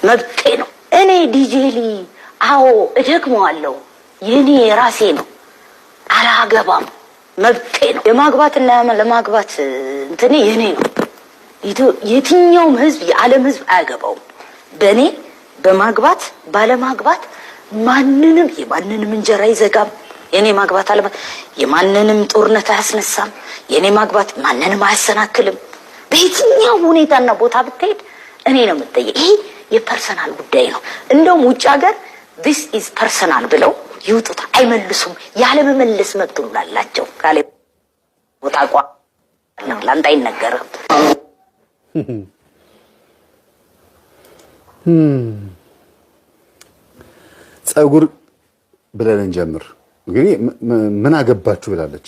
መብቴ ነው። እኔ ዲጄሊ አዎ እደግመዋለሁ፣ የኔ የራሴ ነው። አላገባም፣ መብቴ ነው። የማግባትና ለማግባት እንትኔ የኔ ነው። የትኛውም ህዝብ የዓለም ህዝብ አያገባውም። በእኔ በማግባት ባለማግባት ማንንም የማንንም እንጀራ አይዘጋም። የኔ ማግባት አለ የማንንም ጦርነት አያስነሳም። የኔ ማግባት ማንንም አያሰናክልም። በየትኛው ሁኔታና ቦታ ብትሄድ እኔ ነው የምጠየቅ። ይሄ የ personal ጉዳይ ነው። እንደውም ውጭ ሀገር this is personal ብለው ይውጡት፣ አይመልሱም። ያለመመለስ መብት ሁሉ አላቸው። ካሌ ቦታ ቋ ለአንተ አይነገርም። ጸጉር ብለን እንጀምር። እንግዲህ ምን አገባችሁ ብላለች።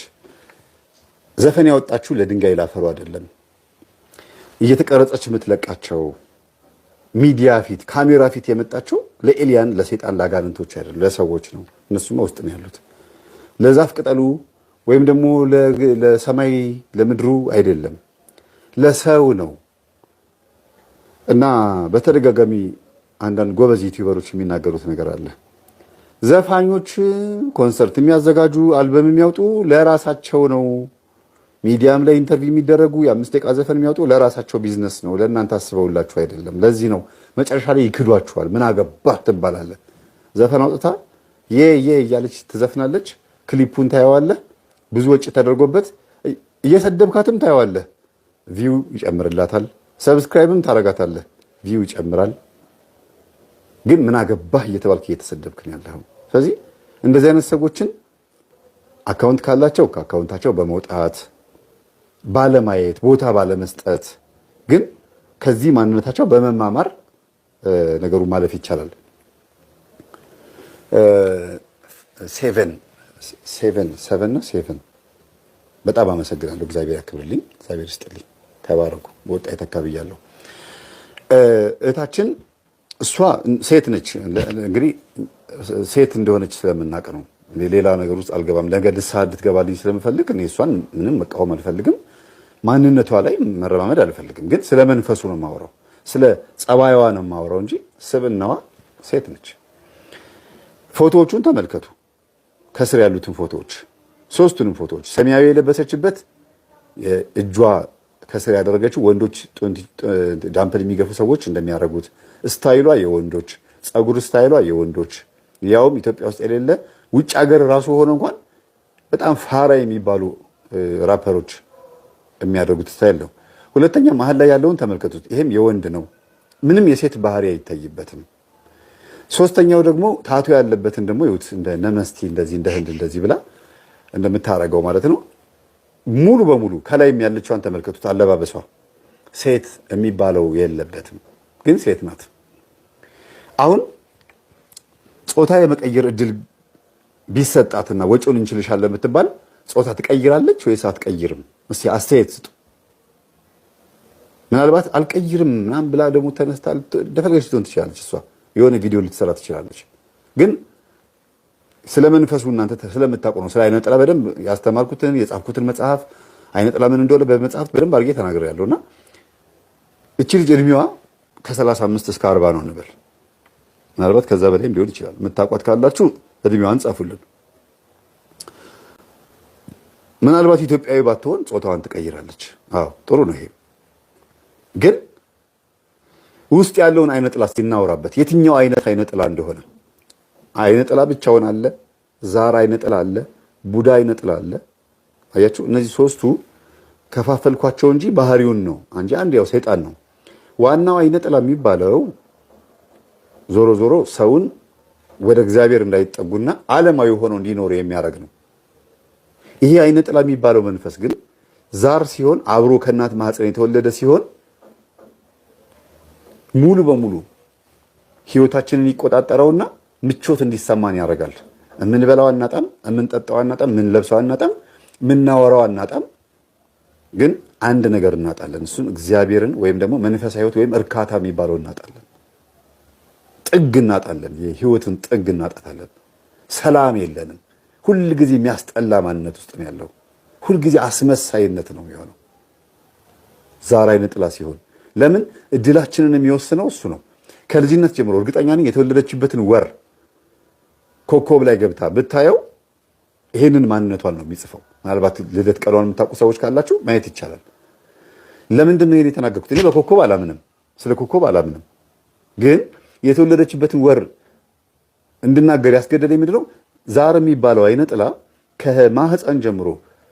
ዘፈን ያወጣችሁ ለድንጋይ ላፈሩ አይደለም። እየተቀረጸች የምትለቃቸው ሚዲያ ፊት ካሜራ ፊት የመጣችው ለ alien ለሰይጣን ለአጋንንቶች አይደለም፣ ለሰዎች ነው። እነሱማ ውስጥ ነው ያሉት። ለዛፍ ቅጠሉ ወይም ደግሞ ለሰማይ ለምድሩ አይደለም፣ ለሰው ነው። እና በተደጋጋሚ አንዳንድ ጎበዝ ዩቲዩበሮች የሚናገሩት ነገር አለ። ዘፋኞች ኮንሰርት የሚያዘጋጁ አልበም የሚያወጡ ለራሳቸው ነው። ሚዲያም ላይ interview የሚደረጉ የ5 ደቂቃ ዘፈን የሚያወጡ ለራሳቸው ቢዝነስ ነው። ለእናንተ አስበውላችሁ አይደለም። ለዚህ ነው መጨረሻ ላይ ይክዷችኋል። ምን አገባህ ትባላለህ። ዘፈን አውጥታ የ የ እያለች ትዘፍናለች። ክሊፑን ታየዋለህ። ብዙ ወጪ ተደርጎበት እየሰደብካትም ታየዋለህ። View ይጨምርላታል። Subscribe ም ታረጋታለህ። View ይጨምራል። ግን ምን አገባህ እየተባልክ እየተሰደብክ ነው ያለኸው። ስለዚህ እንደዚህ አይነት ሰዎችን account ካላቸው ከ account ኣቸው በመውጣት ባለማየት፣ ቦታ ባለመስጠት፣ ግን ከዚህ ማንነታቸው በመማማር ነገሩ ማለፍ ይቻላል። Seven seven seven ነው seven። በጣም አመሰግናለሁ። እግዚአብሔር ያክብርልኝ፣ እግዚአብሔር ይስጥልኝ። ተባረኩ። በወጣ የተካብያለሁ። እህታችን እሷ ሴት ነች። እንግዲህ ሴት እንደሆነች ስለምናውቅ ነው። ሌላ ነገር ውስጥ አልገባም። ነገ ንስሐ እንድትገባልኝ ስለምፈልግ እኔ እሷን ምንም መቃወም አልፈልግም። ማንነቷ ላይ መረማመድ አልፈልግም። ግን ስለ መንፈሱ ነው የማወራው፣ ስለ ጸባይዋ ነው የማወራው እንጂ ስብናዋ ሴት ነች። ፎቶዎቹን ተመልከቱ። ከስር ያሉትን ፎቶዎች፣ ሶስቱንም ፎቶዎች ሰማያዊ የለበሰችበት እጇ ከስር ያደረገችው ወንዶች dumbbell የሚገፉ ሰዎች እንደሚያደርጉት style ኧ የወንዶች ጸጉር style ኧ የወንዶች ያውም ኢትዮጵያ ውስጥ የሌለ ውጭ ሀገር ራሱ ሆነ እንኳን በጣም ፋራ የሚባሉ ራፐሮች የሚያደርጉት style ነው። ሁለተኛ መሀል ላይ ያለውን ተመልከቱት። ይሄም የወንድ ነው። ምንም የሴት ባህሪ አይታይበትም። ሶስተኛው ደግሞ tattoo ያለበትን ደግሞ ይኸውት፣ እንደ ነመስቲ እንደዚህ እንደ ህንድ እንደዚህ ብላ እንደምታረገው ማለት ነው። ሙሉ በሙሉ ከላይም ያለችዋን ተመልከቱት። አለባበሷ ሴት የሚባለው የለበትም፣ ግን ሴት ናት። አሁን ጾታ የመቀየር እድል ቢሰጣትና ወጪውን እንችልሻለን ብትባል ጾታ ትቀይራለች ወይስ አትቀይርም? እስቲ አስተያየት ስጡ። ምናልባት አልቀይርም ምናምን ብላ ደግሞ ተነስታ እንደፈለገች ልትሆን ትችላለች። እሷ የሆነ ቪዲዮ ልትሰራ ትችላለች። ግን ስለ መንፈሱ እናንተ ስለምታውቁ ነው። ስለ አይነ ጥላ በደንብ ያስተማርኩትን የጻፍኩትን መጽሐፍ አይነ ጥላ ምን እንደሆነ በመጽሐፍት በደንብ አድርጌ ተናግሬያለሁ። እና እቺ ልጅ እድሜዋ ከ35 እስከ 40 ነው እንበል። ምናልባት ከዛ በላይም ሊሆን ይችላል። የምታውቋት ካላችሁ እድሜዋን ጻፉልን። ምናልባት ኢትዮጵያዊ ባትሆን ጾታዋን ትቀይራለች። አዎ ጥሩ ነው ይሄ። ግን ውስጥ ያለውን አይነ ጥላ ሲናወራበት የትኛው አይነት አይነ ጥላ እንደሆነ አይነ ጥላ ብቻውን አለ፣ ዛር አይነ ጥላ አለ፣ ቡዳ አይነ ጥላ አለ። አያችሁ፣ እነዚህ ሶስቱ ከፋፈልኳቸው እንጂ ባህሪውን ነው እንጂ አንድ ያው ሰይጣን ነው። ዋናው አይነ ጥላ የሚባለው ዞሮ ዞሮ ሰውን ወደ እግዚአብሔር እንዳይጠጉና ዓለማዊ ሆነው እንዲኖሩ የሚያደርግ ነው። ይሄ አይነ ጥላ የሚባለው መንፈስ ግን ዛር ሲሆን አብሮ ከእናት ማህፀን የተወለደ ሲሆን ሙሉ በሙሉ ህይወታችንን ይቆጣጠረውና ምቾት እንዲሰማን ያደርጋል። የምንበላው አናጣም፣ የምንጠጣው አናጣም፣ የምንለብሰው አናጣም፣ የምናወራው አናጣም። ግን አንድ ነገር እናጣለን። እሱም እግዚአብሔርን ወይም ደግሞ መንፈሳዊ ህይወት ወይም እርካታ የሚባለው እናጣለን። ጥግ እናጣለን። የህይወትን ጥግ እናጣታለን። ሰላም የለንም። ሁል ጊዜ የሚያስጠላ ማንነት ውስጥ ነው ያለው። ሁልጊዜ አስመሳይነት ነው የሚሆነው ዛር አይነ ጥላ ሲሆን፣ ለምን እድላችንን የሚወስነው እሱ ነው። ከልጅነት ጀምሮ እርግጠኛ ነኝ የተወለደችበትን ወር ኮከብ ላይ ገብታ ብታየው ይሄንን ማንነቷን ነው የሚጽፈው። ምናልባት ልደት ቀኗን የምታውቁ ሰዎች ካላችሁ ማየት ይቻላል። ለምንድን ነው ይሄን የተናገርኩት? እኔ በኮከብ አላምንም፣ ስለ ኮከብ አላምንም። ግን የተወለደችበትን ወር እንድናገር ያስገደደኝ ምንድን ነው? ዛር የሚባለው አይነ ጥላ ከማህፀን ጀምሮ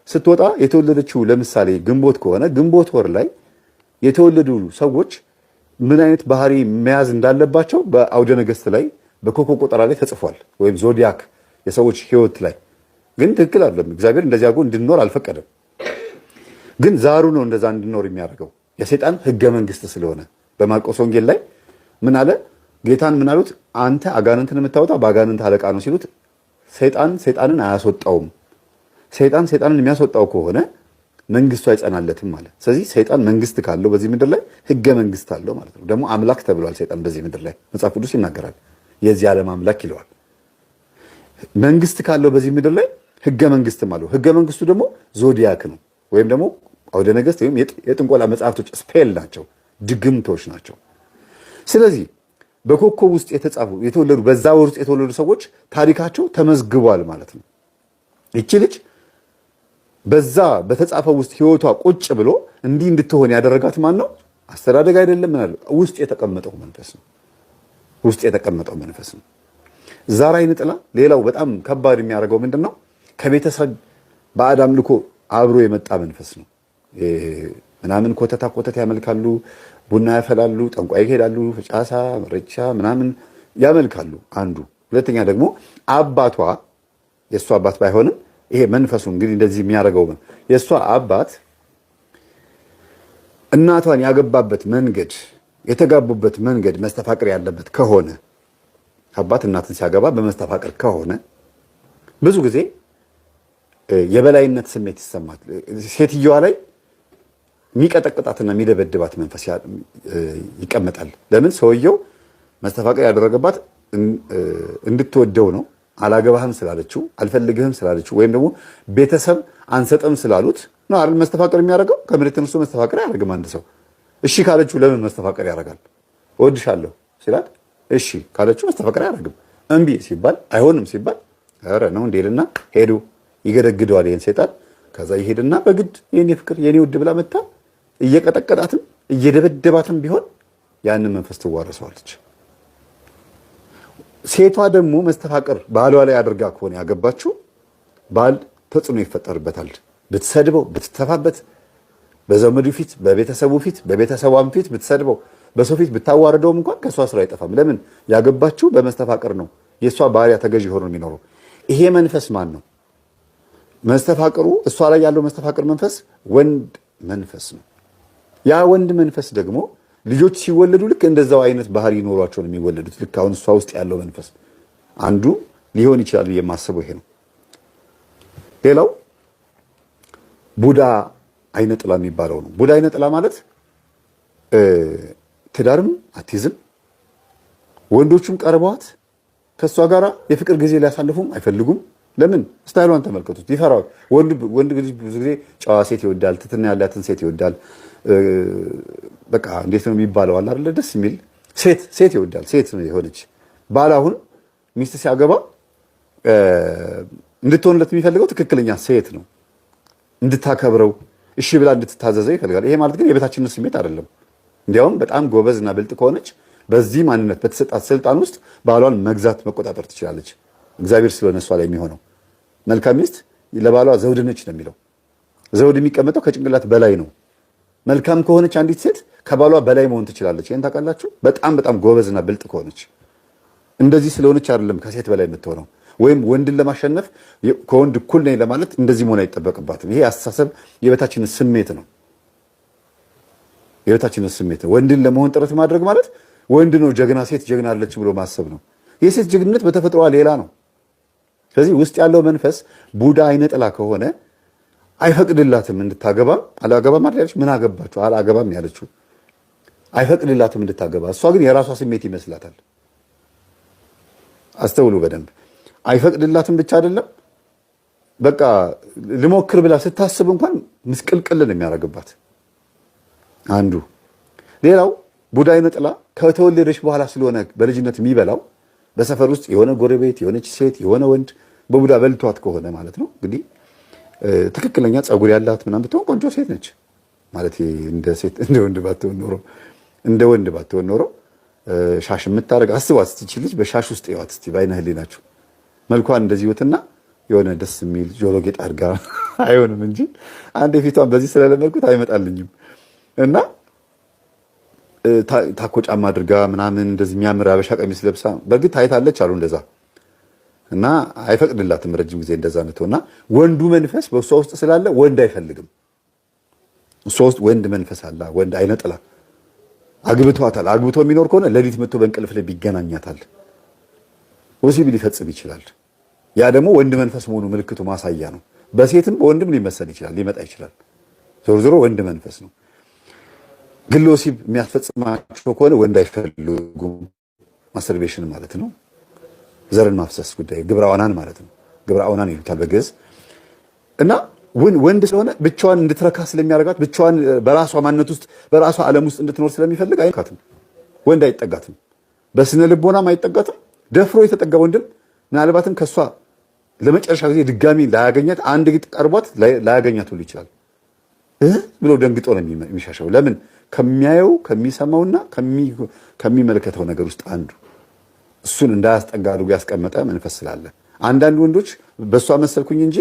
ስትወጣ የተወለደችው ለምሳሌ ግንቦት ከሆነ ግንቦት ወር ላይ የተወለዱ ሰዎች ምን አይነት ባህሪ መያዝ እንዳለባቸው በአውደ ነገስት ላይ በኮከብ ቆጠራ ላይ ተጽፏል። ወይም zodiac የሰዎች ህይወት ላይ ግን ትክክል አይደለም። እግዚአብሔር እንደዚህ አድርጎ እንድንኖር አልፈቀደም። ግን ዛሩ ነው እንደዛ እንድኖር የሚያደርገው የሰይጣን ህገ መንግስት ስለሆነ። በማርቆስ ወንጌል ላይ ምን አለ? ጌታን ምን አሉት? አንተ አጋንንትን የምታወጣ በአጋንንት አለቃ ነው ሲሉት፣ ሰይጣን ሰይጣንን አያስወጣውም። ሰይጣን ሰይጣንን የሚያስወጣው ከሆነ መንግስቱ አይጸናለትም ማለት። ስለዚህ ሰይጣን መንግስት ካለው በዚህ ምድር ላይ ህገ መንግስት አለው ማለት ነው። ደግሞ አምላክ ተብሏል ሰይጣን በዚህ ምድር ላይ መጽሐፍ ቅዱስ ይናገራል። የዚህ ዓለም አምላክ ይለዋል። መንግስት ካለው በዚህ ምድር ላይ ህገ መንግስትም አለው። ህገ መንግስቱ ደግሞ zodiac ነው ወይም ደግሞ አውደ ነገስት ወይም የጥንቆላ መጽሐፍቶች spell ናቸው፣ ድግምቶች ናቸው። ስለዚህ በኮከብ ውስጥ የተጻፉ የተወለዱ በዛ ወር ውስጥ የተወለዱ ሰዎች ታሪካቸው ተመዝግቧል ማለት ነው። ይቺ ልጅ በዛ በተጻፈው ውስጥ ህይወቷ ቁጭ ብሎ እንዲህ እንድትሆን ያደረጋት ማን ነው? አስተዳደግ አይደለም፣ ምን አለ ውስጥ የተቀመጠው መንፈስ ነው። ውስጥ የተቀመጠው መንፈስ ነው። ዛር አይነ ጥላ ሌላው በጣም ከባድ የሚያደርገው ምንድን ነው? ከቤተሰብ ባዕድ አምልኮ አብሮ የመጣ መንፈስ ነው። ምናምን ኮተታ ኮተት ያመልካሉ፣ ቡና ያፈላሉ፣ ጠንቋይ ይሄዳሉ፣ ጫሳ መረቻ ምናምን ያመልካሉ። አንዱ ሁለተኛ ደግሞ አባቷ የእሷ አባት ባይሆንም ይሄ መንፈሱ እንግዲህ እንደዚህ የሚያደርገው የእሷ አባት እናቷን ያገባበት መንገድ የተጋቡበት መንገድ መስተፋቅር ያለበት ከሆነ አባት እናትን ሲያገባ በመስተፋቅር ከሆነ ብዙ ጊዜ የበላይነት ስሜት ይሰማል። ሴትየዋ ላይ የሚቀጠቅጣትና የሚደበድባት መንፈስ ይቀመጣል። ለምን? ሰውየው መስተፋቅር ያደረገባት እንድትወደው ነው። አላገባህም ስላለችው፣ አልፈልግህም ስላለችው ወይም ደግሞ ቤተሰብ አንሰጥም ስላሉት ነው አይደል መስተፋቅር የሚያደርገው። ከመሬት ተነስቶ መስተፋቅር አያደርግም። አንድ ሰው እሺ ካለችው ለምን መስተፋቅር ያደርጋል? እወድሻለሁ ሲላት እሺ ካለችው መስተፋቅር አያደርግም። እምቢ ሲባል አይሆንም ሲባል ኧረ ነው እንዴልና ሄዱ ይገደግደዋል ይሄን ሰይጣን። ከዛ ይሄድና በግድ የኔ ፍቅር የኔ ውድ ብላ መታ እየቀጠቀጣትም እየደበደባትም ቢሆን ያንን መንፈስ ትዋረሰዋለች። ሴቷ ደግሞ መስተፋቅር ባሏ ላይ አድርጋ ከሆነ ያገባችው ባል ተጽዕኖ ይፈጠርበታል። ብትሰድበው፣ ብትተፋበት፣ በዘመዱ ፊት፣ በቤተሰቡ ፊት፣ በቤተሰቧም ፊት ብትሰድበው፣ በሰው ፊት ብታዋርደውም እንኳን ከእሷ ስራ አይጠፋም። ለምን? ያገባችው በመስተፋቅር ነው። የእሷ ባሪያ ተገዥ ሆኖ የሚኖረው ይሄ መንፈስ ማን ነው? መስተፋቅሩ እሷ ላይ ያለው መስተፋቅር መንፈስ ወንድ መንፈስ ነው። ያ ወንድ መንፈስ ደግሞ ልጆች ሲወለዱ ልክ እንደዛው አይነት ባህሪ ይኖሯቸው ነው የሚወለዱት። ልክ አሁን እሷ ውስጥ ያለው መንፈስ አንዱ ሊሆን ይችላል ብዬ የማስበው ይሄ ነው። ሌላው ቡዳ አይነ ጥላ የሚባለው ነው። ቡዳ አይነ ጥላ ማለት ትዳርም አትይዝም፣ ወንዶቹም ቀርበዋት ከእሷ ጋር የፍቅር ጊዜ ሊያሳልፉም አይፈልጉም። ለምን? style ኧን ተመልከቱት፣ ይፈራዋል። ወንድ ልጅ ብዙ ጊዜ ጨዋ ሴት ይወዳል፣ ትትና ያላትን ሴት ይወዳል። በቃ እንዴት ነው የሚባለው አለ አይደለ? ደስ የሚል ሴት ሴት ይወዳል። ሴት የሆነች ባል አሁን ሚስት ሲያገባ እንድትሆንለት የሚፈልገው ትክክለኛ ሴት ነው። እንድታከብረው እሺ ብላ እንድትታዘዘው ይፈልጋል። ይሄ ማለት ግን የበታችነት ስሜት አይደለም። እንዲያውም በጣም ጎበዝ እና ብልጥ ከሆነች በዚህ ማንነት በተሰጣት ስልጣን ውስጥ ባሏን መግዛት መቆጣጠር ትችላለች። እግዚአብሔር ስለሆነ እሷ ላይ የሚሆነው መልካም ሚስት ለባሏ ዘውድ ነች ነው የሚለው። ዘውድ የሚቀመጠው ከጭንቅላት በላይ ነው። መልካም ከሆነች አንዲት ሴት ከባሏ በላይ መሆን ትችላለች። ይሄን ታውቃላችሁ። በጣም በጣም ጎበዝና ብልጥ ከሆነች እንደዚህ ስለሆነች አይደለም ከሴት በላይ የምትሆነው። ወይም ወንድን ለማሸነፍ ከወንድ እኩል ነኝ ለማለት እንደዚህ መሆን አይጠበቅባትም። ይሄ አስተሳሰብ የበታችነት ስሜት ነው። የበታችነት ስሜት ነው። ወንድን ለመሆን ጥረት ማድረግ ማለት ወንድ ነው ጀግና፣ ሴት ጀግና አለች ብሎ ማሰብ ነው። የሴት ጀግንነት በተፈጥሯ ሌላ ነው። ስለዚህ ውስጥ ያለው መንፈስ ቡዳ አይነ ጥላ ከሆነ አይፈቅድላትም እንድታገባም። አላገባም አይደል? ምን አገባችሁ አላገባም ያለችው አይፈቅድላትም እንድታገባ። እሷ ግን የራሷ ስሜት ይመስላታል። አስተውሉ በደንብ። አይፈቅድላትም ብቻ አይደለም፣ በቃ ልሞክር ብላ ስታስብ እንኳን ምስቅልቅል ነው የሚያደርግባት አንዱ። ሌላው ቡዳ አይነ ጥላ ከተወለደች በኋላ ስለሆነ በልጅነት የሚበላው፣ በሰፈር ውስጥ የሆነ ጎረቤት፣ የሆነች ሴት፣ የሆነ ወንድ በቡዳ በልቷት ከሆነ ማለት ነው። እንግዲህ ትክክለኛ ፀጉር ያላት ምናምን ብትሆን ቆንጆ ሴት ነች ማለት፣ እንደ ሴት እንደ ወንድ ባትሆን ኖሮ ሻሽ የምታደርግ አስቧት። እስቲ ልጅ በሻሽ ውስጥ ይዋት እስቲ በአይነ ህሊናችሁ። መልኳን እንደዚህ ወትና የሆነ ደስ የሚል ጆሮ ጌጥ አድርጋ አይሆንም እንጂ አንድ የፊቷን በዚህ ስለለመድኩት አይመጣልኝም። እና ታኮ ጫማ አድርጋ ምናምን እንደዚህ የሚያምር አበሻ ቀሚስ ለብሳ በእርግጥ ታይታለች አሉ እንደዛ። እና አይፈቅድላትም ረጅም ጊዜ እንደዛ እና ወንዱ መንፈስ በእሷ ውስጥ ስላለ ወንድ አይፈልግም። እሷ ውስጥ ወንድ መንፈስ አለ። ወንድ አይነ ጥላ አግብቷታል። አግብቶ የሚኖር ከሆነ ሌሊት መጥቶ በእንቅልፍ ልብ ይገናኛታል፣ ወሲብ ሊፈጽም ይችላል። ያ ደግሞ ወንድ መንፈስ መሆኑ ምልክቱ ማሳያ ነው። በሴትም በወንድም ሊመሰል ይችላል፣ ሊመጣ ይችላል። ዞሮ ዞሮ ወንድ መንፈስ ነው። ግለ ወሲብ የሚያስፈጽማቸው ከሆነ ወንድ አይፈልጉም። Masturbation ማለት ነው። ዘርን ማፍሰስ ጉዳይ ግብረ አውናን ማለት ነው። ግብረ አውናን ይሉታል በግዕዝ። እና ወንድ ስለሆነ ብቻዋን እንድትረካ ስለሚያደርጋት፣ ብቻዋን በራሷ ማንነት ውስጥ፣ በራሷ ዓለም ውስጥ እንድትኖር ስለሚፈልግ አይነካትም። ወንድ አይጠጋትም። በስነ ልቦናም አይጠጋትም። ደፍሮ የተጠጋ ወንድም ምናልባትም ከሷ ለመጨረሻ ጊዜ ድጋሚ ላያገኛት፣ አንድ ጊዜ ቀርቧት ላያገኛት ሁሉ ይችላል ብሎ ደንግጦ ነው የሚሸሸው። ለምን? ከሚያየው፣ ከሚሰማውና ከሚመለከተው ነገር ውስጥ አንዱ እሱን እንዳያስጠጋ አድርጎ ያስቀመጠ መንፈስ ስላለ። አንዳንድ ወንዶች በእሷ መሰልኩኝ እንጂ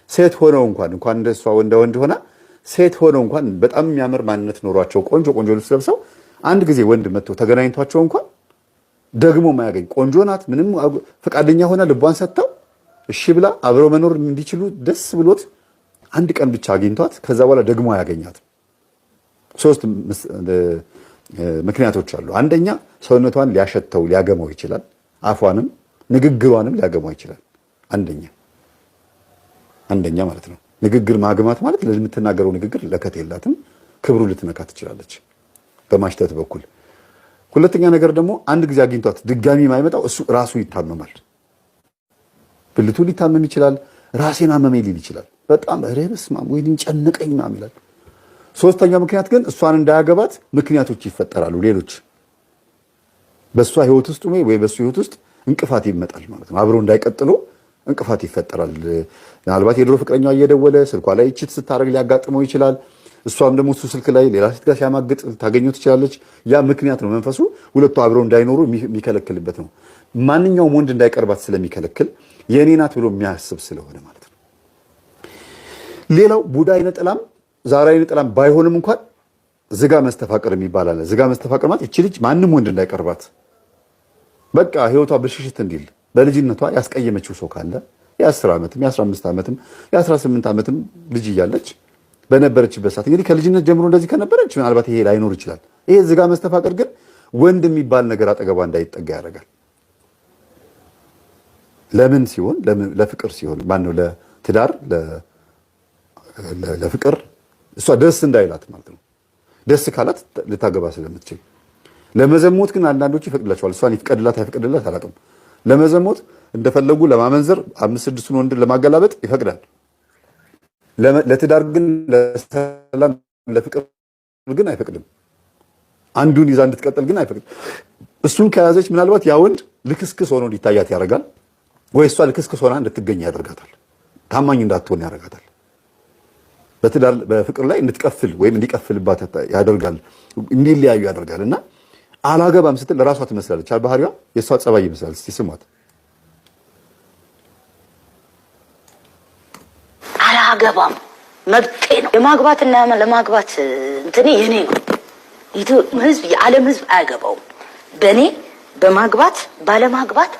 ሴት ሆነው እንኳን እንኳን እንደ እሷ እንደ ወንድ ሆና ሴት ሆነው እንኳን በጣም የሚያምር ማንነት ኖሯቸው፣ ቆንጆ ቆንጆ ልብስ ለብሰው አንድ ጊዜ ወንድ መጥቶ ተገናኝቷቸው እንኳን ደግሞ ማያገኝ፣ ቆንጆ ናት፣ ምንም ፈቃደኛ ሆና ልቧን ሰጥተው እሺ ብላ አብረው መኖር እንዲችሉ ደስ ብሎት አንድ ቀን ብቻ አግኝቷት ከዛ በኋላ ደግሞ አያገኛትም። ሶስት ምክንያቶች አሉ። አንደኛ ሰውነቷን ሊያሸተው ሊያገመው ይችላል። አፏንም ንግግሯንም ሊያገመው ይችላል። አንደኛ ማለት ነው። ንግግር ማግማት ማለት ለምትናገረው ንግግር ለከት የላትም፣ ክብሩ ልትነካ ትችላለች በማሽተት በኩል። ሁለተኛ ነገር ደግሞ አንድ ጊዜ አግኝቷት ድጋሚ የማይመጣው እሱ ራሱ ይታመማል። ብልቱ ሊታመም ይችላል። ራሴን አመመኝ ሊል ይችላል። በጣም ኧረ በስመ አብ ወይኔ ጨነቀኝ ምናምን ይላል። ሶስተኛው ምክንያት ግን እሷን እንዳያገባት ምክንያቶች ይፈጠራሉ። ሌሎች በእሷ ህይወት ውስጥ ወይ በእሱ ህይወት ውስጥ እንቅፋት ይመጣል ማለት ነው። አብረው እንዳይቀጥሉ እንቅፋት ይፈጠራል። ምናልባት የድሮ ፍቅረኛዋ እየደወለ ስልኳ ላይ cheat ስታደርግ ሊያጋጥመው ይችላል። እሷም ደግሞ እሱ ስልክ ላይ ሌላ ሴት ጋር ሲያማግጥ ታገኘው ትችላለች። ያ ምክንያት ነው። መንፈሱ ሁለቱ አብረው እንዳይኖሩ የሚከለክልበት ነው። ማንኛውም ወንድ እንዳይቀርባት ስለሚከለክል፣ የእኔ ናት ብሎ የሚያስብ ስለሆነ ማለት ነው። ሌላው ቡዳ አይነ ጥላም ዛር አይነ ጥላም ባይሆንም እንኳን ዝጋ መስተፋቅር የሚባል አለ። ዝጋ መስተፋቅር ማለት እቺ ልጅ ማንም ወንድ እንዳይቀርባት፣ በቃ ህይወቷ ብልሽሽት እንዲል በልጅነቷ ያስቀየመችው ሰው ካለ፣ የ10 ዓመትም የ15 ዓመትም የ18 ዓመትም ልጅ እያለች በነበረችበት ሰዓት፣ እንግዲህ ከልጅነት ጀምሮ እንደዚህ ከነበረች ምናልባት ይሄ ላይኖር ይችላል። ይሄ ዝጋ መስተፋቅር ግን ወንድ የሚባል ነገር አጠገቧ እንዳይጠጋ ያደርጋል። ለምን ሲሆን፣ ለፍቅር ሲሆን፣ ማነው ለትዳር፣ ለፍቅር እሷ ደስ እንዳይላት ማለት ነው። ደስ ካላት ልታገባ ስለምትችል። ለመዘሞት ግን አንዳንዶቹ ይፈቅድላቸዋል። እሷን ይፍቀድላት አይፈቅድላት አላውቅም። ለመዘሞት እንደፈለጉ ለማመንዘር፣ አምስት ስድስቱን ወንድ ለማገላበጥ ይፈቅዳል። ለትዳር ግን፣ ለሰላም ለፍቅር ግን አይፈቅድም። አንዱን ይዛ እንድትቀጥል ግን አይፈቅድም። እሱን ከያዘች ምናልባት ያ ወንድ ልክስክስ ሆኖ እንዲታያት ያደርጋል፣ ወይ እሷ ልክስክስ ሆና እንድትገኝ ያደርጋታል። ታማኝ እንዳትሆን ያደርጋታል። በትዳር በፍቅር ላይ እንድትቀፍል ወይም እንዲቀፍልባት ያደርጋል፣ እንዲለያዩ ያደርጋል። እና አላገባም ስትል ለራሷ ትመስላለች። ባህሪዋ የእሷ ጸባይ ይመስላል። እስቲ ስሟት። አላገባም፣ መብቴ ነው። የማግባትና ለማግባት እንትኔ የኔ ነው። ህዝብ የዓለም ህዝብ አያገባውም። በእኔ በማግባት ባለማግባት